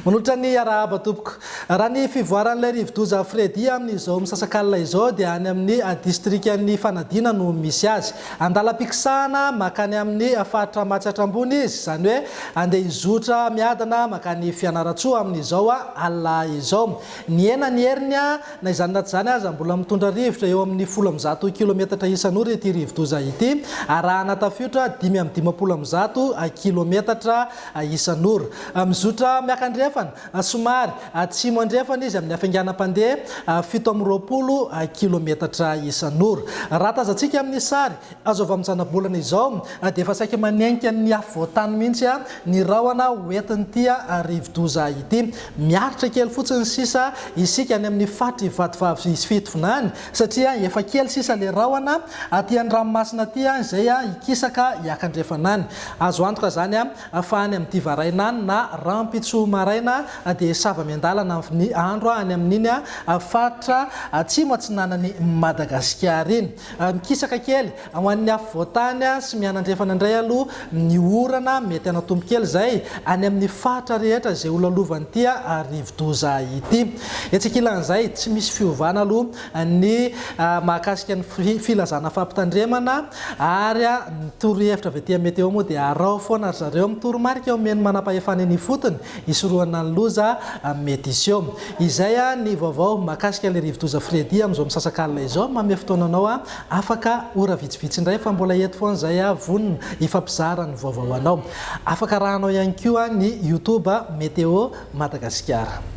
Manolotra ny arahaba tompoko. Raha ny fivoaran'ilay rivodoza Freddy amin'izao misasakalina izao dia any amin'ny distrikan'i Fanadina no misy azy. Andalam-pikisahana mankany amin'ny faritra Matsiatra Ambony izy, izany hoe andeha hizotra miadana mankany Fianarantsoa amin'izao alina izao. Nihena ny heriny na izany na tsy izany aza mbola mitondra rivotra eo amin'ny 110 kilometatra isan'ora ity rivodoza ity, arahana tafiotra 155 kilometatra isan'ora. Mizotra miakandrefana, somary atsimo andrefana izy amin'ny hafainganam-pandeha 27 kilometatra isan'ora. Raha tazantsika amin'ny sary azo avy amin'ny zanabolana izao dia efa saika manenika ny afovoan-tany mihitsy ny rahona hoentin'ity rivodoza ity. Miaritra kely fotsiny sisa isika any amin'ny faritr'i Vatovavy sy Fitovinany satria efa kely sisa ilay rahona aty an-dranomasina aty izay hikisaka hiakandrefana any. Azo antoka izany fa any amin'ny divaraina any na rahampitso maraina dia sava miandalana ny andro any amin'iny faritra atsimo atsinanan'i Madagasikara iny. Mikisaka kely ho an'ny afovoantany sy mianandrefana indray aloha ny orana, mety hanatombo kely izay any amin'ny faritra rehetra izay ho lalovan'ity rivodoza ity. Etsy ankilan'izay, tsy misy fiovana aloha ny mahakasika ny filazana fampitandremana ary ny torohevitra avy aty amin'ny Météo moa dia araho foana ry zareo amin'ny toromarika omen'ny manampahefana eny ifotony hisorohana ny loza mety hiseho. Izay ny vaovao mahakasika ilay rivodoza Freddy amin'izao misasakalina izao. Manome fotoana anao afaka ora vitsivitsy indray fa mbola eto foana izay vonona hifampizara ny vaovao anao. Afaka arahanao ihany koa ny YouTube Météo Madagasikara.